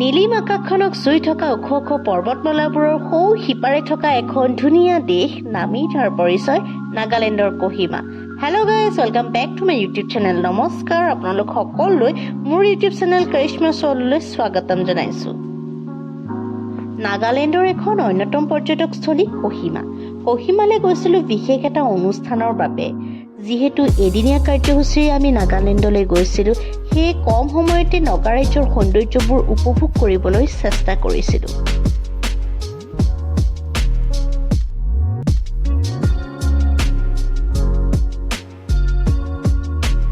নীলিম আকাশখনক চুই থকা ওখ ওখ পৰ্বতমালাবোৰৰ সৌ সিপাৰে থকা এখন ধুনীয়া দেশ, নামেই তাৰ পৰিচয়, নাগালেণ্ডৰ Kohima. Hello guys, welcome back to my YouTube channel. নমস্কাৰ, আপোনালোক সকলোলৈ মোৰ ইউটিউব চেনেল কৰিশ্মা চললৈ স্বাগতম জনাইছোঁ। নাগালেণ্ডৰ এখন অন্যতম পৰ্যটকস্থলী কহিমা। কহিমালৈ গৈছিলোঁ বিশেষ এটা অনুষ্ঠানৰ বাবে। যিহেতু এদিনীয়া কাৰ্যসূচীৰে আমি নাগালেণ্ডলৈ গৈছিলোঁ, সেয়ে কম সময়তে নগা ৰাজ্যৰ সৌন্দৰ্যবোৰ উপভোগ কৰিবলৈ চেষ্টা কৰিছিলোঁ।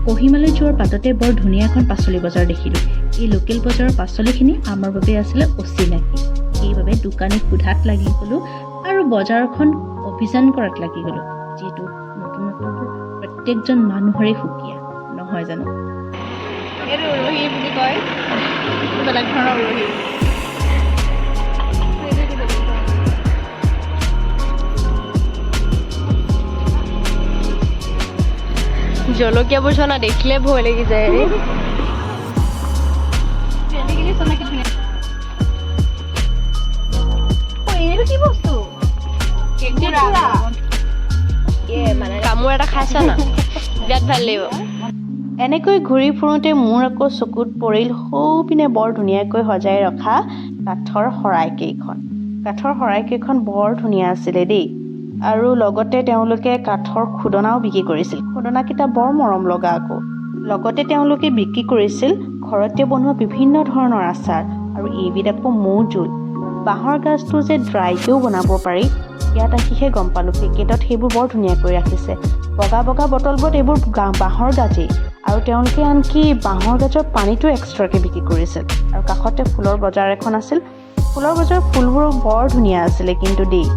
কহিমালৈ যোৱাৰ বাটতে বৰ ধুনীয়া এখন পাচলি বজাৰ দেখিলোঁ। এই লোকেল বজাৰৰ পাচলিখিনি আমাৰ বাবে আছিলে অচিনাকি। সেইবাবে দোকানীক সোধাত লাগি গ'লোঁ আৰু বজাৰখন অভিযান কৰাত লাগি গ'লোঁ, যিহেতু নতুনত্ববোৰ প্ৰত্যেকজন মানুহৰে সুকীয়া নহয় জানো? এইটো উৰহি বুলি কয়। এইটো বেলেগ ধৰণৰ উৰহি। এইটো বেলেগ ধৰণৰ। জলকীয়াবোৰ চোৱা, দেখিলে ভয় লাগি যায়। ভেন্দিখিনি চোৱা কি ধুনীয়া। অ, এইটো কি বস্তু? কেঁকুৰা। কামোৰ এটা খাইছা না, বিৰাট ভাল লাগিব। এনেকৈ ঘূৰি ফুৰোঁতে মোৰ আকৌ চকুত পৰিল সৌপিনে বৰ ধুনীয়াকৈ সজাই ৰখা কাঠৰ শৰাইকেইখন। কাঠৰ শৰাইকেইখন বৰ ধুনীয়া আছিলে দেই। আৰু লগতে তেওঁলোকে কাঠৰ খুদনাও বিক্ৰী কৰিছিল। খুদনাকেইটা বৰ মৰম লগা আকৌ। লগতে তেওঁলোকে বিক্ৰী কৰিছিল ঘৰতে বনোৱা বিভিন্ন ধৰণৰ আচাৰ আৰু এইবিধ আকৌ মৌজোল। বাঁহৰ গাজটো যে ড্ৰাইকেও বনাব পাৰি, ইয়াত আহিহে গম পালোঁ। পেকেটত সেইবোৰ বৰ ধুনীয়াকৈ ৰাখিছে। বগা বগা বটলবোৰত এইবোৰ বাঁহৰ গাজেই। আৰু তেওঁলোকে আনকি বাঁহৰ গাজৰ পানীটো এক্সট্ৰাকৈ বিক্ৰী কৰিছিল। আৰু কাষতে ফুলৰ বজাৰ এখন আছিল। ফুলৰ বজাৰৰ ফুলবোৰ বৰ ধুনীয়া আছিলে কিন্তু দেই।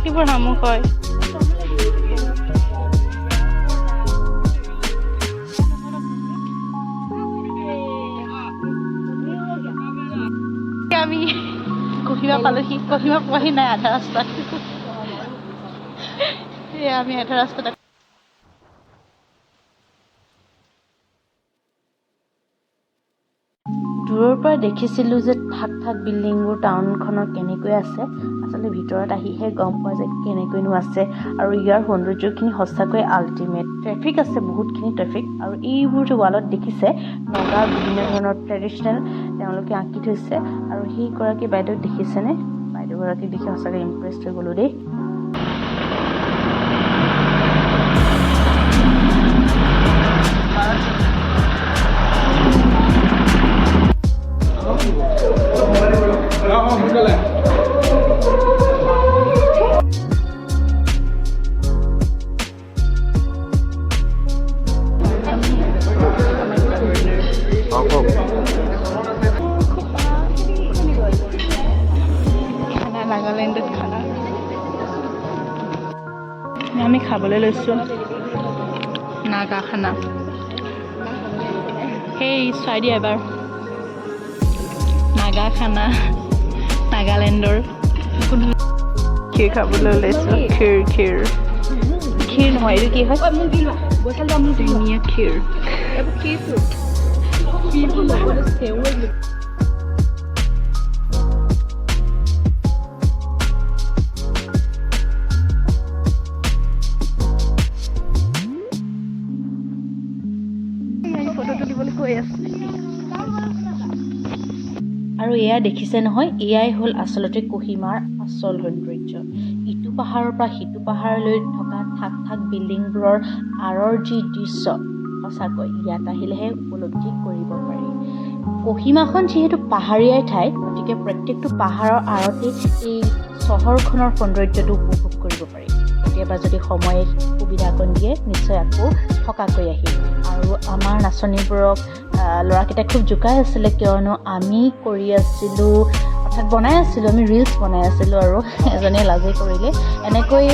সেইবোৰ শামুক হয়। আমি কহিমা পালোহি। কহিমা পোৱাহি নাই, আধা ৰাস্তাত। এয়া আমি আধা ৰাস্তাত। দূৰৰ পৰা দেখিছিলোঁ যে থাক থাক বিল্ডিংবোৰ টাউনখনৰ কেনেকৈ আছে। আচলতে ভিতৰত আহিহে গম পোৱা যায় কেনেকৈনো আছে আৰু ইয়াৰ সৌন্দৰ্যখিনি সঁচাকৈ আল্টিমেট। ট্ৰেফিক আছে, বহুতখিনি ট্ৰেফিক। আৰু এইবোৰ যে ৱালত দেখিছে, নগাৰ বিভিন্ন ধৰণৰ ট্ৰেডিশ্যনেল তেওঁলোকে আঁকি থৈছে। আৰু সেইগৰাকী বাইদেউক দেখিছেনে? বাইদেউগৰাকীক দেখি সঁচাকৈ ইমপ্ৰেছড হৈ গ'লোঁ দেই। সোনকালে। কওক। খানা, নাগালেণ্ডত খানা আমি খাবলৈ লৈছোঁ, নাগা খানা। সেই চাই দিয়া এবাৰ, নাগা খানা নাগালেণ্ডৰ। ক্ষীৰ খাবলৈ ওলাইছোঁ। ক্ষীৰ, ক্ষীৰ, ক্ষীৰ নহয়, এইটো কি হয়? ধুনীয়া ক্ষীৰ। ফটো তুলিবলৈ কৈ আছে। আৰু এয়া দেখিছে নহয়, এয়াই হ'ল আচলতে কহিমাৰ আচল সৌন্দৰ্য। ইটো পাহাৰৰ পৰা সিটো পাহাৰলৈ থকা থাক থাক বিল্ডিংবোৰৰ আঁৰৰ যি দৃশ্য, সঁচাকৈ ইয়াত আহিলেহে উপলব্ধি কৰিব পাৰি। কহিমাখন যিহেতু পাহাৰীয়া ঠাই, গতিকে প্ৰত্যেকটো পাহাৰৰ আঁৰতেই এই চহৰখনৰ সৌন্দৰ্যটো উপভোগ কৰিব পাৰি। কেতিয়াবা যদি সময়ে সুবিধা অকণ দিয়ে, নিশ্চয় আকৌ থকাকৈ আহিম। আৰু আমাৰ নাচনীবোৰক ল'ৰাকেইটাই খুব জোকাই আছিলে, কিয়নো আমি কৰি আছিলোঁ, অৰ্থাৎ বনাই আছিলোঁ, আমি ৰিলচ বনাই আছিলোঁ আৰু এজনীয়ে লাজেই কৰিলে। এনেকৈ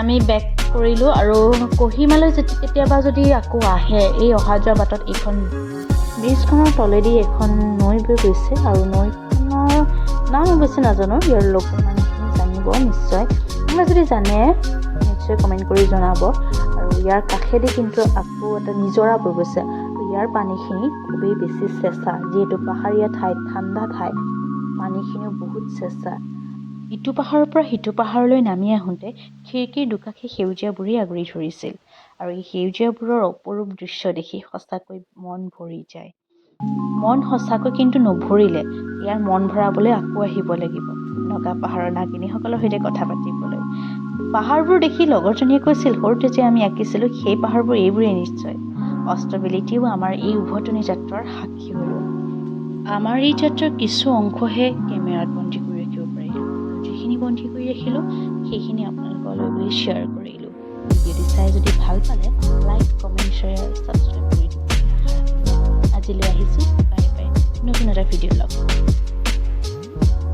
আমি বেক কৰিলোঁ। আৰু কহিমালৈ যেতিয়া কেতিয়াবা যদি আকৌ আহে, এই অহা যোৱা বাটত এইখন ব্ৰিজখনৰ তলেদি এখন নৈ নৈ বৈ গৈছে আৰু নৈখনৰ নাম অৱশ্যে নাজানো। ইয়াৰ লোকেল মানুহখিনি জানিব নিশ্চয়। কোনোবাই যদি জানে, নিশ্চয় কমেণ্ট কৰি জনাব। আৰু ইয়াৰ কাষেদি কিন্তু আকৌ এটা নিজৰা বৈ গৈছে আৰু ইয়াৰ পানীখিনি খুবেই বেছি চেঁচা। যিহেতু পাহাৰীয়া ঠাই, ঠাণ্ডা ঠাই, পানীখিনিও বহুত চেঁচা। ইটো পাহাৰৰ পৰা সিটো পাহাৰলৈ নামি আহোঁতে খিৰিকীৰ দুকাষে সেউজীয়াবোৰেই আগুৰি ধৰিছিল আৰু এই সেউজীয়াবোৰৰ অপৰূপ দৃশ্য দেখি সঁচাকৈ মন ভৰি যায়। মন সঁচাকৈ কিন্তু নভৰিলে। ইয়াৰ মন ভৰাবলৈ আকৌ আহিব লাগিব নগা পাহাৰৰ নাগিনীসকলৰ সৈতে কথা পাতিবলৈ। পাহাৰবোৰ দেখি লগৰজনীয়ে কৈছিল, সৰুতে যে আমি আঁকিছিলোঁ, সেই পাহাৰবোৰ এইবোৰেই নিশ্চয়। অস্তবেলিটিও আমাৰ এই উভতনি যাত্ৰাৰ সাক্ষী হৈ ৰ'ল। আমাৰ এই যাত্ৰাৰ কিছু অংশহে কেমেৰাত বন্দী কৰি ৰাখিব পাৰিলোঁ আৰু যিখিনি বন্দী কৰি ৰাখিলোঁ, সেইখিনি আপোনালোকলৈ বুলি শ্বেয়াৰ কৰিলোঁ। ভিডিঅ'টি চাই যদি ভাল পালে, লাইক, কমেণ্ট, শ্বেয়াৰ, ছাবস্ক্ৰাইব কৰি দিব। আজিলৈ আহিছোঁ, বাই বাই। নতুন এটা ভিডিঅ' লগ পাম।